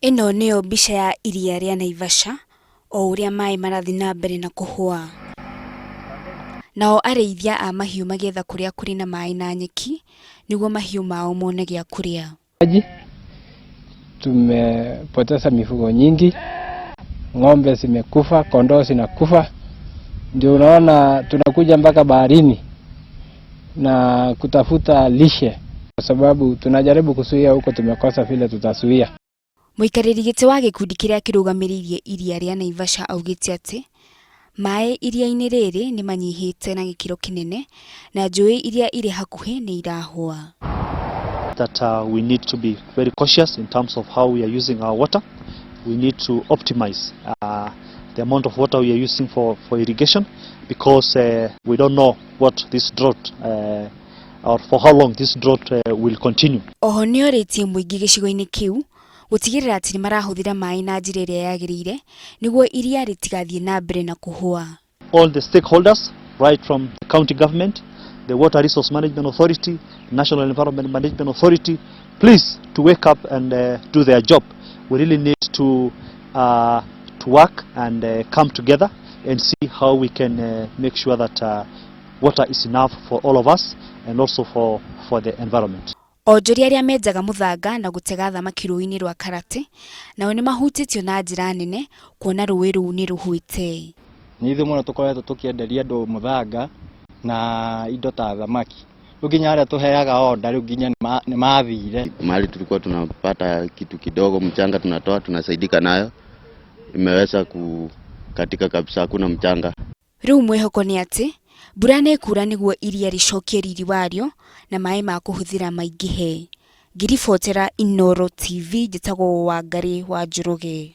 Ĩno nĩyo mbica ya iria rĩa Naivasha o ũrĩa maĩ marathiĩ na mbere na kũhũa. Nao arĩithia a mahiũ magĩetha kũrĩa kũrĩ na maĩ na nyeki nĩguo mahiũ mao mone gĩa kũrĩa. Maji tumepoteza mifugo nyingi, ng'ombe zimekufa, kondoo zinakufa, ndio unaona tunakuja mpaka baharini na kutafuta lishe, kwa sababu tunajaribu kuzuia huko, tumekosa vile tutazuia. Mũikarĩri gĩtĩ wa gĩkundi kĩrĩa kĩrũgamĩrĩire iria rĩa Naivasha augĩte atĩ maĩ iria-inĩ rĩrĩ nĩ manyihĩte na gĩkĩro kĩnene na njũĩ iria irĩ hakuhĩ nĩ irahũa. That we need to be very cautious in terms of how we are using our water. We need to optimize the amount of water we are using for irrigation because we don't know what this drought or for how long this drought will continue. Oho nĩorĩtie mũingĩ gĩcigo-inĩ kĩu gũtigĩrĩra atĩ nĩmarahũthĩra maĩ na njĩra ĩrĩa yagĩrĩire nĩguo iria rĩtigathiĩ na mbere na kũhũa. All the stakeholders, right from the county government, the Water Resource Management Authority, National Environment Management Authority, please to wake up and do their job. We really need to work and come together and see how we can make sure that water is enough for all of us and also for the environment. Onjoria arĩa menjaga mũthanga na gũtega thamaki rũĩ-inĩ rwa Karate nao nĩ mahutĩtio na njĩra nene kuona rũĩ rũu nĩ rũhwĩte. Nĩ ithuĩ mũno tũkoretwo tũkĩenderia andũ mũthanga na indo ta thamaki, rĩu nginya arĩa tũheaga order rĩu nginya nĩ mathire. Mahali tulikuwa tunapata kitu kidogo, mchanga tunatoa tunasaidika nayo, imeweza kukatika kabisa, hakuna mchanga. Rĩu mwĩhoko nĩ atĩ mbura nĩ ĩkura nĩguo iria rĩcokie riri warĩo na maĩ ma kũhũthĩra maingĩhe. Ngĩribotera Inooro TV, njĩtagwo Wangarĩ wa Njoroge.